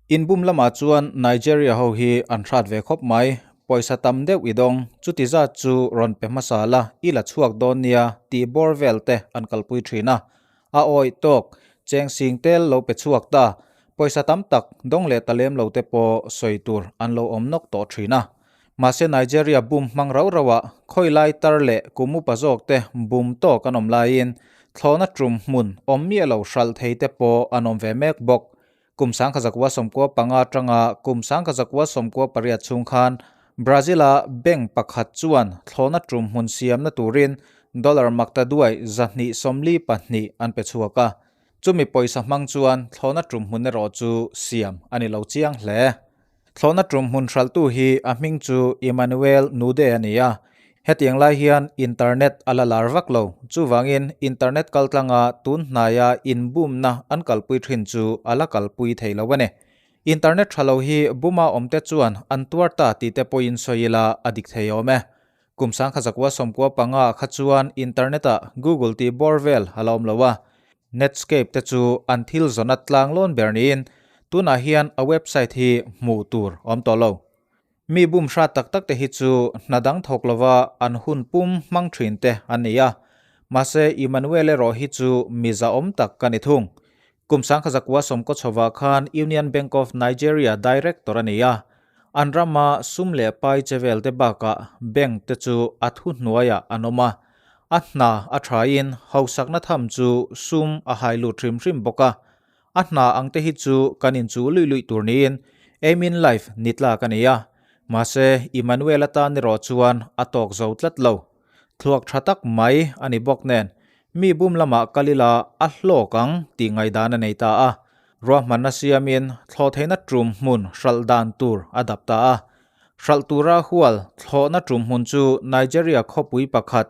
Inbum lamah chuan Nigeria ho hi an hrat ve khawp mai, pawisa tam deuh i dawng, chuti zat chu rawn pe hmasa la i la chhuak dawn nia tih bawr vel te an kalpui thin a. A awih tawk, cheng sing tel lo pe chhuak ta, pawisa tam tak dawng leh ta lem lo te pawh sawi tur an lo awm nawk tawh thin a. Mahse Nigeria bum hmang rau rau ah khawi lai tar leh kum upa zawk te bum tawk an awm laiin thlawhna tum hmun awm miah lo hralh thei te pawh an awm ve mek bawk. Kum 1995 atanga kum 1998 chhung khan Brazil-a bank pakhat chuan thlawhna tum hmun siamna turin dollar makta duai 242 an pe chhuak a. Chumi pawisa hmang chuan thlawhna tum hmun erawh chu siam a ni lo chiang hle. Thlawhna tum hmun hralhtu hi a hming chu Emmanuel Nude a ni a. Hetiang lai hian internet a la lar vak lo. Chuvangin internet kaltlanga tun hnaia inbumna an kalpui thin chu a la kalpui thei lo a ni. Internet tha lo hi buma awmte chuan an tuar ta tih te pawhin sawi ila a dik thei awm e. Kum 1995 kha chuan internet-ah Google tih bawr vel a la awm lo a. Netscape te chu an thil zawn a tlang lawn ber niin tunah hian a website hi hmuh tur awm tawh lo. Mi bum hrat tak tak te hi chu hna dang thawk lova an hun pum hmang thin te an ni a, mahse Emmanuel erawh hi chu mi zahawm tak ka ni thung. Kum 1990 chhovah khan Union Bank of Nigeria director a ni a, an rama sum leh pai che vel te bakah bank te chu a thuhnuaiah an awm a, A hna a thain hausakna tham chu sum a hai lut hrim hrim bawk a, a hna ang te hi chu kan inchu luih luih tur niin aim in life ni tlak a ni a, mahse Emmanuel atan erawh chuan a tawk zo tlat lo. Thluak tha tak mai a ni bawk nen mi bum lamah kal ila a hlawk ang tih ngaihdan a nei ta a, ruahmanna siamin thlawhtheihna tum hmun hralh dan tur a dap ta a. Hralh tura hual thlawhna tum hmun chu Nigeria khawpui pakhat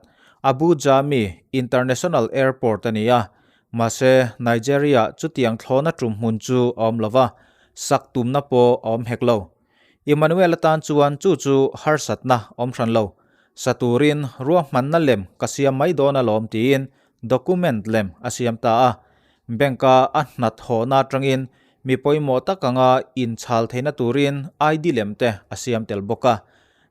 Abuja mi International Airport a ni a, mahse Nigeria chutiang thlawhna tum hmun chu a awm lova, sak tumna pawh a awm hek lo. Emmanuel atan chuan chu chu harsatna awm hran lo. Sa turin ruahmanna lem ka siam mai dawn alawm tiin document lem a siam ta a. Bank-a a hnathawhna atangin mi pawimawh tak anga inchhal theihna turin ID lem te a siam tel bawk a.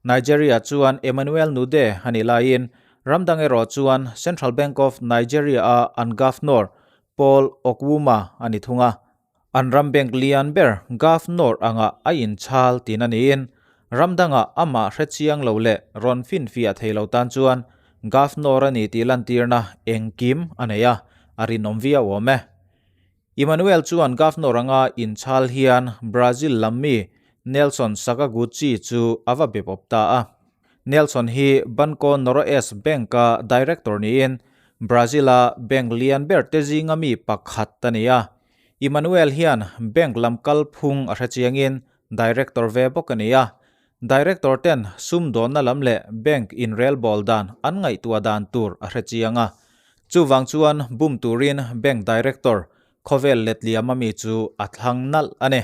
Nigeria chuan Emmanuel Nude a nih laiin ram dang erawh chuan Central Bank of Nigeria-a an Governor Paul Okwuma a ni thung a. An ram bank lian ber Governor anga a inchhal tin a niin ram dangah amah hre chiang lo leh rawn finfiah thei lo tan chuan Governor a ni tih lantirna engkim a nei a, a rinawm viau awm e. Emmanuel chuan Governor anga inchhal hian Brazil lam mi Nelson Sakaguchi chu a va be pawp ta a. Nelson hi Banco Noroeste Bank-a director niin Brazil-a bank lian ber te zinga mi pakhat a ni a. Emmanuel hian bank lam kalphung a hre chiangin director ve bawk a ni a. Director ten sumdawnna lam leh bank inrelbawl dan an ngaihtuah dan tur a hre chiang a. Chuvang chuan bum turin bank director khawvel letliama mi chu a thlang nalh a ni.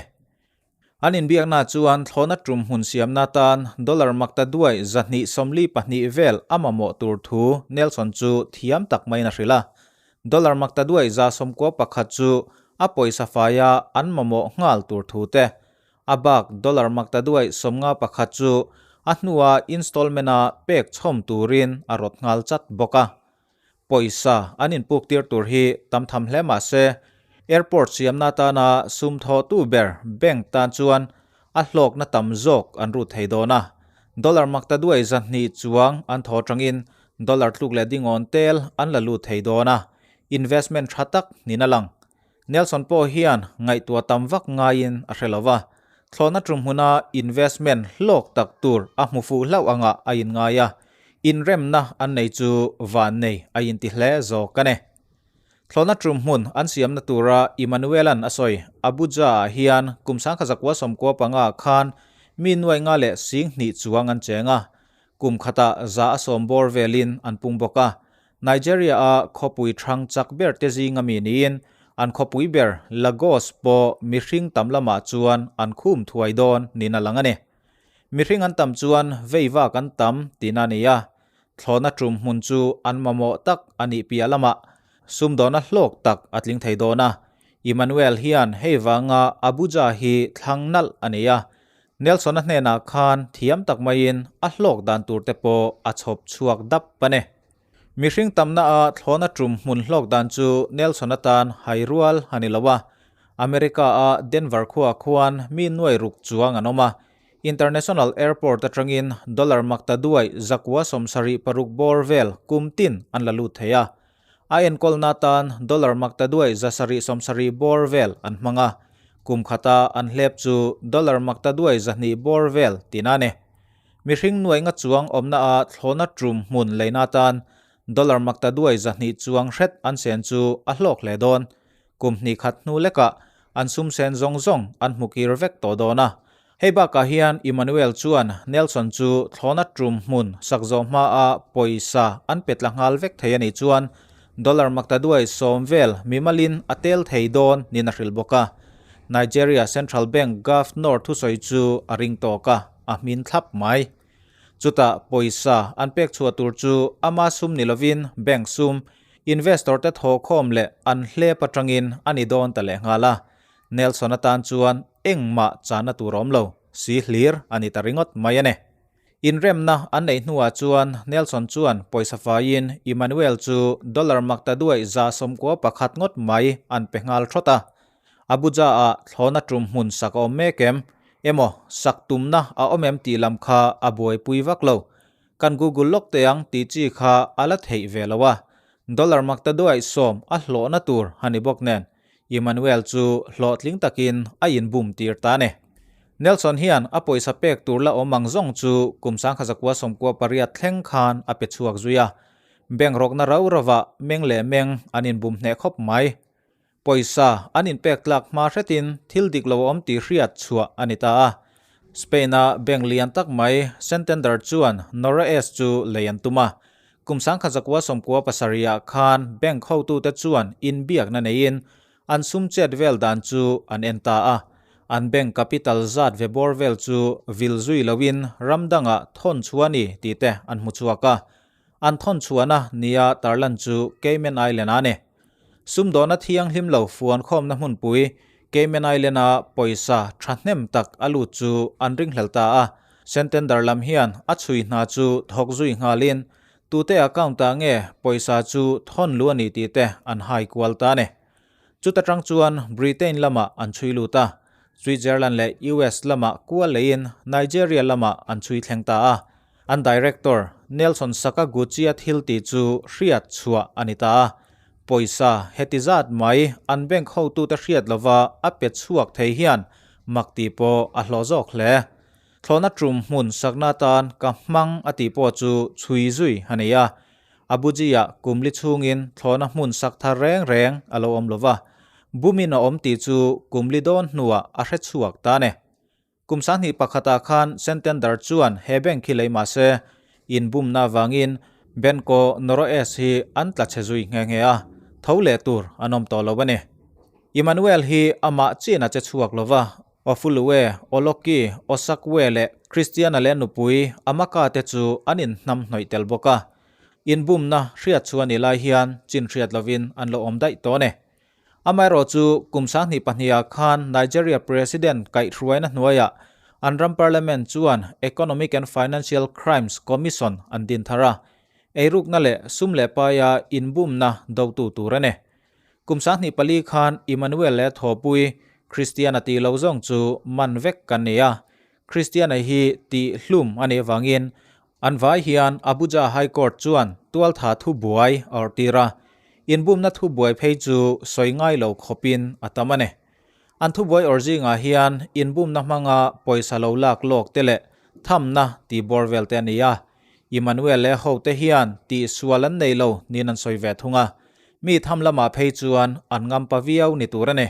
An inbiakna chuan thlawhna tum hmun siamna atan dollar makta duai 242 vel a mamawh tur thu Nelson chu thiam tak maiin a hrilh a. Dollar makta duai 91 chu a pawisa faia an mamawh nghal tur thu te, a bak dollar makta duai 51 chu a hnua installment-a pek chhawm turin a rawt nghal chat bawk a. Pawisa an inpuk tir tur hi tam tham hle mah se, airport siamna atana sum thawhtu ber bank tan chuan a hlawkna tam zawk an rut thei dawn a. Dollar makta duai 200 chuang an thaw atangin dollar tluk leh dingawn tel an la lut thei dawn a, investment tha tak niin a lang. Nelson pawh hian ngaihtuah tam vak ngaiin a hre lo va, thlawhna tum hmuna investment hlawk tak tur a hmu fuh hlauh angah a inngai a, inremna an nei chu van nei a inti hle zawk a ni. Thlawhna tum hmun an siamna tura Emmanuel-a'n a sawi Abuja-ah hian kum 1995 khan mi nuai nga leh 20,000 chuang an cheng a, kum khatah 100 bawr velin an pung bawk a. Nigeria-a khawpui thang chak ber te zinga mi niin an khawpui ber Lagos pawh mihring tam lamah chuan an khum thuai dawn niin a lang a ni. Mihring an tam chuan vei vak an tam tihna a ni a, thlawhna tum hmun chu an mamawh tak a nih piah lamah sumdawna hlawk tak a tling thei dawn a. Emmanuel hian hei vanga Abuja hi thlang nalh a nei a, Nelson-a hnenah khan thiam tak maiin a hlawk dan tur te pawh a chhawp chhuak dap a ni. Mihring tamna a thlawna tum hmun hlawk dan chu Nelson atan hai rual a ni lo a, America-a Denver khuaah khuan mi nuai ruk chuang an awm a, International Airport atangin dollar makta duai 976 bawr vel kum tin an la lut thei a. A enkawlna atan dollar makta duai 770 bawr vel an hmang a, kum khata an hlep chu dollar makta duai 200 bawr vel tin a ni. Mihring nuai nga chuang awmna a thlawna tum hmun leina atan dollar makta duai 200 chuang hret an sen chu a hlawk hle dawn. Kum hnih khat hnu lekah an sum sen zawng zawng an hmu kir vek tawh dawn a. Hei bakah hian Emmanuel chuan Nelson chu thlawna tum hmun sak zawh hmaa pawisa an pe tla nghal vek thei a nih chuan dollar makta duai 10 vel mimalin a tel thei dawn niin a hrilh bawk a. Nigeria Central Bank Governor thusawi chu a ring tawk a, a hmin thlap mai. Chutah pawisa an pek chhuah tur chu ama sum ni lovin bank sum, investor te thawhkhawm leh an hlep atangin a ni dawn ta leh nghal a. Nelson atan chuan engmah chahna tur a awm lo, si hlir a ni ta ringawt mai a ni. Inremna an neih hnuah chuan Nelson chuan pawisa faiin Emmanuel chu dollar makta duai 91 ngawt mai an pe nghal thawt a. Abuja-ah thlawna tum hmun sak a awm mek em? Emaw, sak tumna a awm em tih lam kha a buaipui vak lo. Kan Google lawk teh ang tih chi kha a la theih ve lo a. Dollar makta duaih 10 a hlawhna tur a ni bawk nen, Emmanuel chu hlawhtling takin a inbum tir ta a ni. Nelson hian a pawisa pek tur la awm ang zawng chu kum 1998 thleng khan a pe chhuak zui a. Bank rawkna rau rovah meng leh meng an inbum hneh khawp mai. Pawisa an inpek tlak hma hretin thil dik lo awm tih hriat chhuah a ni ta a. Spain-a bank lian tak mai Santander chuan Noraes chu lei an tum a. Kum 1997 khan bank hotute chuan inbiakna neiin an sum chet vel dan chu an en ta a. An bank capital zat ve bawr vel chu vil zui loin ram dangah thawn chhuah a ni tih te an hmu chhuak a. An thawn chhuahna nia tarlan chu Cayman Island a ni. Sumdawna thianghlim lo fuan khawmna hmunpui Cayman Island-a pawisa thahnem tak a lut chu an ringhlel ta a. Santander lam hian a chhui hna chu thawk zui nghalin tute account-ah nge pawisa chu thawn lu a ni tih te an hai kual ta a ni. Chuta tang chuan Britain lamah an chhui lut a, Switzerland leh US lamah kual leiin Nigeria lamah an chhui thleng ta a. An director, Nelson Sakaguchi-a thil tih chu hriat chhuah a ni ta a. Pawisa heti zat mai an bank hotute hriat lova a pe chhuak thei hian mak tih pawh a hlawh zawk hle. Thlawhna tum hmun sakna atan ka hmang a tih pawh chu chhui zui a nei a. Abuji-ah kumli chhungin thlawhna hmun sak thar reng reng a lo awm lova, bumin a awm tih chu kumli dawn hnuah a hre chhuak ta a ni. Kum 21 ah khan Santander chuan he bank hi lei mah se, inbumna avangin Banco Noroest hi an tla chhe zui nghe nghe a, tho leh tur an awm tawh lo a ni. Emmanuel hi amah chin a che chhuak lova, Ofulue, Oloki, Osakwe leh Christiana leh nupui Amaka te chu an inhnamhnawih tel bawk a. Inbumna hriat chhuah ni lai hian chin hriat lovin an lo awm daih tawh a ni. Amaherawh chu kum 2002 ah khan Nigeria President kaihhruaina hnuaiah an ram Parliament chuan Economic and Financial Crimes Commission an din thar a, eirukna leh sum leh paia inbumna dotu tur a ni. Kum 24 khan Emmanuel leh Thawpui Christiana tih lo zawng chu man vek kan ni a, Christiana hi tih hlum a nih avangin An vai hian Abuja High Court chuan tualtha thubuai a awrh tir a, inbumna thubuai phei chu sawi ngai lo khawpin a tam a ni. An thubuai awrh zingah hian inbumna hmanga pawisa lo lak lawk te leh thamna tih bawr vel te a ni a. Emmanuel leh hote hian tihsual an nei lo niin an sawi ve thung a, mi tham lamah phei chuan an ngampa viau ni tur a ni.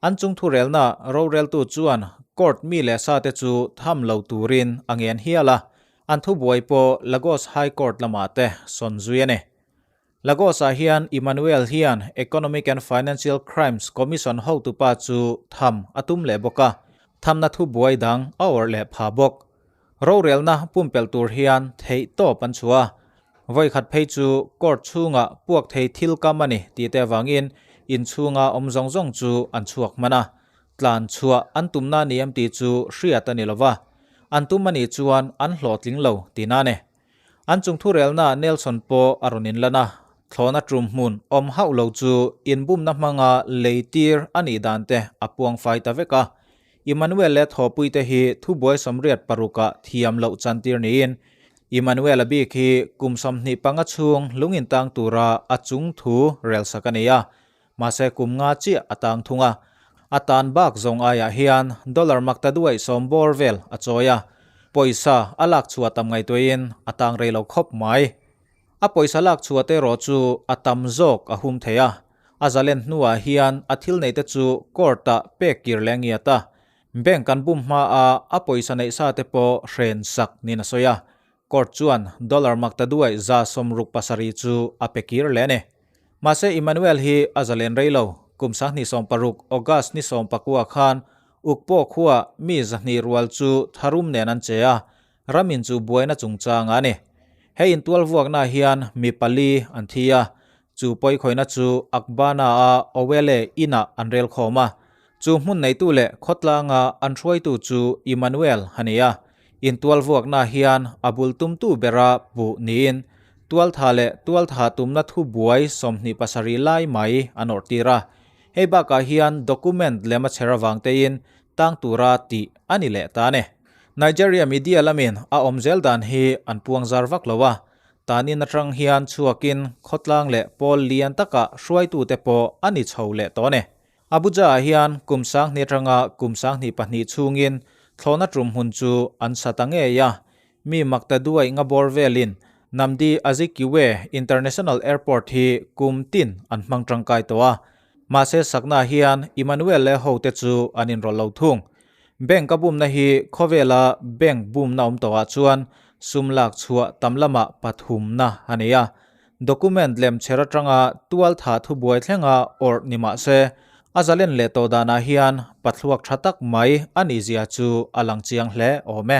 An chung thurelna roreltu chuan court mi leh sa te chu tham lo turin a ngen hial a, an thubuai pawh Lagos High Court lamah te sawn zui a ni. Lagos-ah hian Emmanuel hian Economic and Financial Crimes Commission hotupa chu tham a tum leh bawk a, thamna thubuai dang a awrh leh pha bawk. Rorelna pumpelh tur hian theih tawp an chhuah a, vawikhat phei chu court chhungah puak thei thil kam a ni tih te avangin inchhunga awm zawng zawng chu an chhuak hman a. Tlan chhuah an tumna ni em tih chu hriat a ni lo va, an tum a nih chuan an hlawhtling lo tihna a ni. An chung thurelna Nelson pawh a rawn inlan a, thlawhna tum hmun awm hauh lo chu inbumna hmanga lei tir a nih dan te a puang fai ta vek a. Emmanuel leh thawhpuite hi thubuai 86 ah thiam loh chantir niin Emmanuel-a bik hi kum 25 chhung lung intang tura a chung thu relsak a ni a, Mahse kum nga chiah a tang thung a, a tan bak zawng aiah hian dollar makta duaih sawm bawr vel a chawi a, pawisa a lak chhuah tam ngaihtuahin a tang rei lo khawp mai. A pawisa lak chhuah te erawh chu a tam zawk a hum thei a, a zalen hnuah hian a thil neih te chu court ah pek kir leh ngiat a, bank an bum hma a a pawisa neih sa te pawh hren sak niin a sawi a, court chuan dollar makta duaih 67 chu a pe kir leh a ni. Mahse Emmanuel hi a zalen rei lo, kum 2016 August ni 19 khan Ukpawh khua mi 200 rual chu tharum nen an che a, ramin chu buaina chungchang a ni. He intualvuakna hian mi pali an thi a, chu pawikhawihna chu Akbana-a Owele inah an rel khawm a, chu hmun neitu leh khawtlanga an hruaitu chu Emmanuel a ni a. Intualvuakna hian a bul tumtu bera puh niin tualtha leh tualtha tumna thubuai 27 lai mai an awrhtir a. Hei bakah hian document lem a chher avang tein tang tura tih a ni leh ta a ni. Nigeria media lamin a awm zel dan hi an puang zar vak lo a, tanin atang hian chhuakin khawtlang leh pawl lian takah hruaitute pawh a ni chho leh tawh a ni. Abuja-ah hian kum 2000 atanga kum 2002 chhungin thlawhna tum hmun chu an sa ta ngei a, mi makta duaih nga bawr velin Nnamdi Azikiwe International Airport hi kum tin an hmang tangkai tawh a, mahse sakna hian Emmanuel leh hote chu an inrawlh lo thung. Bank a bumna hi khawvela bank bumna awm tawhah chuan sum lak chhuah tam lamah pathumna a nei a. Document lem chher atanga tual tha thubuai thlenga awrh ni mah se, a zalen leh tawh danah hian pathluak tha tak mai a nihzia chu a lang chiang hle awm e.